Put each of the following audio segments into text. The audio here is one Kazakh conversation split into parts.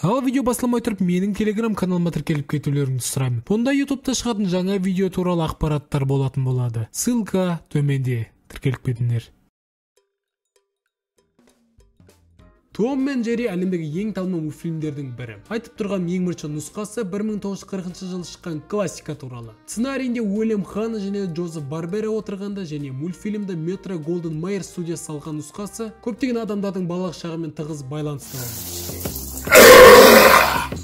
Ал видео басылмай тұрып менің телеграм каналыма тіркеліп кетулеріңді сұраймын. Бұнда ютубта шығатын жаңа видео туралы ақпараттар болатын болады. Ссылка төменде. Тіркеліп кетіңдер. Том мен Джерри әлемдегі ең танымал мультфильмдердің бірі. Айтып тұрған ең бірінші нұсқасы 1940 жылы шыққан классика туралы. Сценарийінде Уильям Ханна және Джозеф Барбера отырғанда және мультфильмді Метро Голден Майер студиясы салған нұсқасы көптеген адамдардың балалық шағымен тығыз байланысты болды.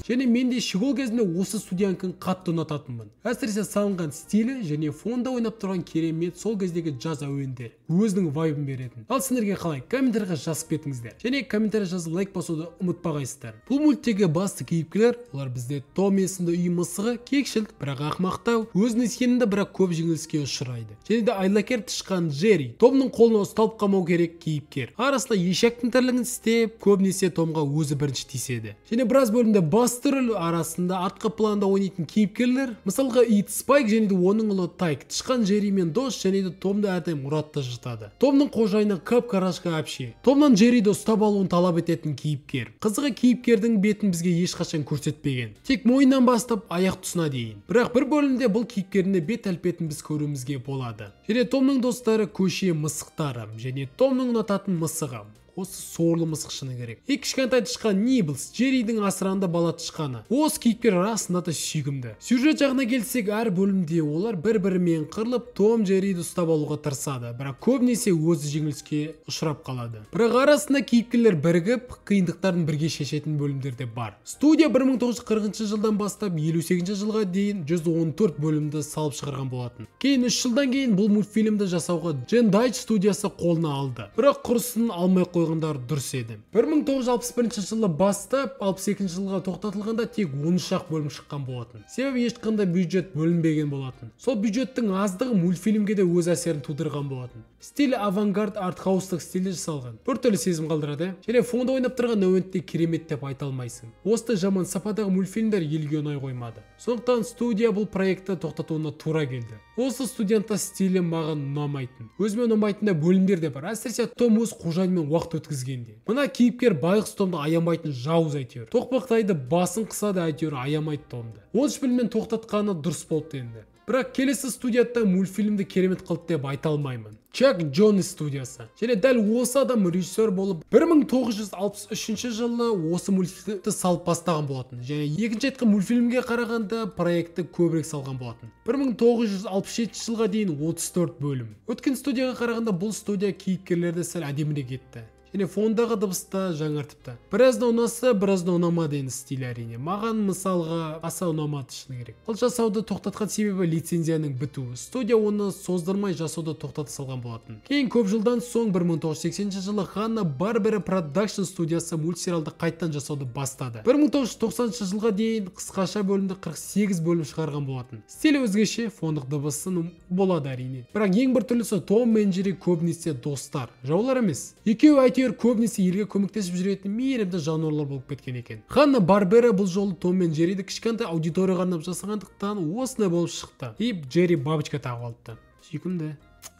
Және мен де школ кезінде осы студияныкін қатты ұнататынмын. Әсіресе салынған стилі және фонда ойнап тұрған керемет сол кездегі джаз әуендері өзінің вайбын беретін. Ал сендерге қалай? Комментарийға жазып кетіңіздер. Және комментарий жазып лайк басуды ұмытпағайсыздар. Бұл мульттегі басты кейіпкерлер, олар бізде Том есімді үй мысығы, кекшіл, бірақ ақымақтау, өзіне сенімді, бірақ көп жеңіліске ұшырайды. Және де айлакер тышқан Джерри, Томның қолына ұсталып қалмау керек кейіпкер. Арасында ешектің тірлігін істеп, көбінесе Томға өзі бірінші тиіседі. Және біраз бөлімде басты рөл арасында артқы планда ойнайтын кейіпкерлер, мысалға ит Спайк және де оның ұлы Тайк, тышқан Джерри мен дос және де Томды әрдайым ұрады жыртады. Томның қожайыны қап-қарашқа әпше. Томнан Джерриді ұстап алуын талап ететін кейіпкер. Қызығы кейіпкердің бетін бізге ешқашан көрсетпеген. Тек мойнынан бастап аяқ тұсына дейін. Бірақ бір бөлімде бұл кейіпкердің бет әлпетін біз көруімізге болады. Және Томның достары көше мысықтары және Томның ұнататын мысығы. Осы сорлы мысық шыны керек. И кішкентай тышқан Нибблс, Джерридің асыранды бала тышқаны. Осы кейіпкер расында да сүйкімді. Сюжет жағына келсек, әр бөлімде олар бір-бірімен қырылып, Том Джерриді ұстап алуға тырысады, бірақ көбінесе өзі жеңіліске ұшырап қалады. Бірақ арасында кейіпкерлер бірігіп, қиындықтарын бірге шешетін бөлімдер де бар. Студия 1940 жылдан бастап 58 жылға дейін 114 бөлімді салып шығарған болатын. Кейін 3 жылдан кейін бұл мультфильмді жасауға Джен Дайч студиясы қолына алды. Бірақ құрысын алмай қойған дұрыс еді. 1961 жылы бастап 62 жылға тоқтатылғанда тек 13-ақ бөлім шыққан болатын. Себебі ешқандай бюджет бөлінбеген болатын. Сол бюджеттің аздығы мультфильмге де өз әсерін тудырған болатын. Стилі авангард артхаустық стилде жасалған. Біртүрлі сезім қалдырады. Және фонда ойнап тұрған әуенді керемет деп айта алмайсың. Осы жаман сападағы мультфильмдер елге ұнай қоймады. Сондықтан студия бұл проектті тоқтатуына тура келді. Осы студиянта стилі маған ұнамайтын. Өзіме ұнамайтын да бөлімдер де бар. Әсіресе Том өз қожайынымен уақыт өткізгенде. Мына кейіпкер байғұс Томды аямайтын жауыз әйтеуір. Тоқпақтайды, басын қысады әйтеуір, аямайды Томды. 13 бөліммен тоқтатқаны дұрыс болды енді. Бірақ келесі студията мультфильмді керемет қылды деп айта алмаймын. Чак Джонес студиясы. Және дәл осы адам режиссер болып 1963 жылы осы мультфильмді салып бастаған болатын. Және екінші айтқан мультфильмге қарағанда проектті көбірек салған болатын. 1967 жылға дейін 34 бөлім. Өткен студияға қарағанда бұл студия кейіпкерлерді сәл әдемірек етті. Және фондағы дыбысты жаңартыпты. Біразына ұнаса, біразына ұнамады енді стиль әрине. Маған мысалға аса ұнамады шыны керек. Ал жасауды тоқтатқан себебі лицензияның бітуі. Студия оны создырмай жасауды тоқтата салған болатын. Кейін көп жылдан соң 1980 жылы Ханна Барбера Продакшн студиясы мультсериалды қайттан жасауды бастады. 1990 жылға дейін қысқаша бөлімді 48 бөлім шығарған болатын. Стилі өзгеше, фондық дыбысы болады әрине. Бірақ ең бір түрлісі Том мен Джерри көбінесе достар, жаулар емес. Екеуі әйтеуір көбінесе елге көмектесіп жүретін мейірімді жануарлар болып кеткен екен. Ханна Барбера бұл жолы Том мен Джерриді кішкентай аудиторияға арнап жасағандықтан осындай болып шықты. И Джерри бабочка тағып алыпты. Сүйкімді.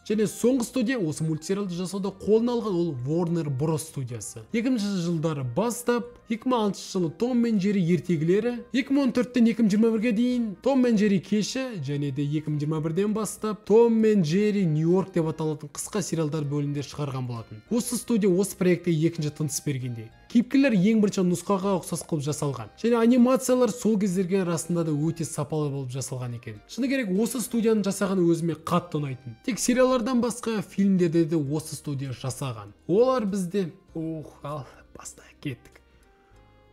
Және соңғы студия осы мультсериалды жасауда қолына алған ол Warner Bros студиясы. 2000 жылдары бастап 2006 жылы Том мен Джерри ертегілері, 2014-тен 2021-ге дейін Том мен Джерри кеші және де 2021-ден бастап Том мен Джерри Нью-Йорк деп аталатын қысқа сериалдар бөлімдер шығарған болатын. Осы студия осы проектке екінші тыныс бергендей. Кейіпкерлер ең бірінші нұсқаға ұқсас қылып жасалған. Және анимациялар сол кездерге расында да өте сапалы болып жасалған екен. Шыны керек, осы студияның жасағаны өзіме қатты ұнайтын. Тек сериалдардан басқа фильмдерде де осы студия жасаған. Олар бізде, ал бастайық, кеттік.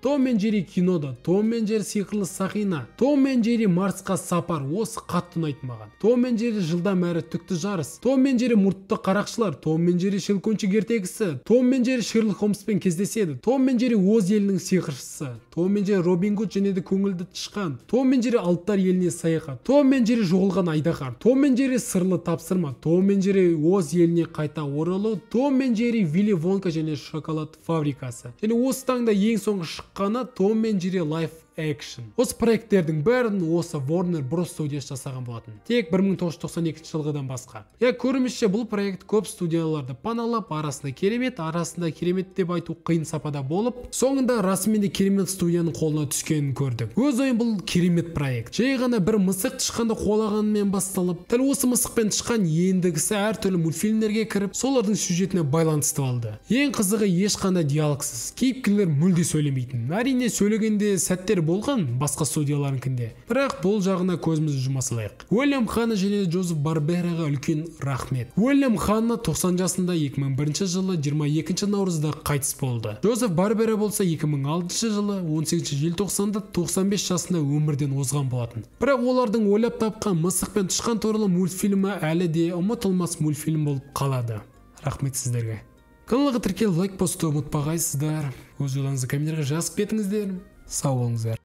Том мен Джерри кинода, Том мен Джерри сиқырлы сақина, Том мен Джерри Марсқа сапар, осы қатты ұнайтын маған. Том мен Джерри жылдам әрі түкті жарыс, Том мен Джерри мұртты қарақшылар, Том мен Джерри Щелкунчик ертегісі, Том мен Джерри Шерлок Холмспен кездеседі, Том мен Джерри Оз елінің сиқыршысы, Том мен Джерри Робин Гуд және де көңілді тышқан, Том мен Джерри алыптар еліне саяхат, Том мен Джерри жоғалған айдаһар, Том мен Джерри сырлы тапсырма, Том мен Джерри Оз еліне қайта оралу, Том мен Джерри Вилли Вонка және шоколад фабрикасы. Және осы таңда ең соңғы шыққаны Том мен Джерри Live Action. Осы проекттердің бәрін осы Warner Bros студиясы жасаған болатын. Тек 1992 жылғыдан басқа. Я көрімізше, бұл проект көп студияларды паналап, арасында керемет, арасында керемет деп айту қиын сапада болып, соңында расымен де керемет студияның қолына түскенін көрдік. Өз ойым, бұл керемет проект. Жай ғана бір мысық тышқанды қуалағанымен басталып, дәл осы мысық пен тышқан ендігісі әртүрлі мультфильмдерге кіріп, солардың сюжетіне байланысты алды. Ең қызығы, ешқандай диалогсыз. Кейіпкерлер мүлде сөйлемейтін. Әрине, сөйлегенде сәттер болған басқа студияларынкінде. Бірақ бұл жағына көзімізді жұма салайық. Уильям Ханна және Джозеф Барбераға үлкен рахмет. Уильям Ханна 90 жасында 2001 жылы 22 наурызда қайтыс болды. Джозеф Барбера болса 2006 жылы 18 желтоқсанда 95 жасында өмірден озған болатын. Бірақ олардың ойлап тапқан мысық пен тышқан туралы мультфильмі әлі де ұмытылмас мультфильм болып қалады. Рахмет сіздерге. Каналға тіркеліп, лайк басуды ұмытпағайсыздар. Өз ойларыңызды комментарийға жазып кетіңіздер. Сау болыңыздар.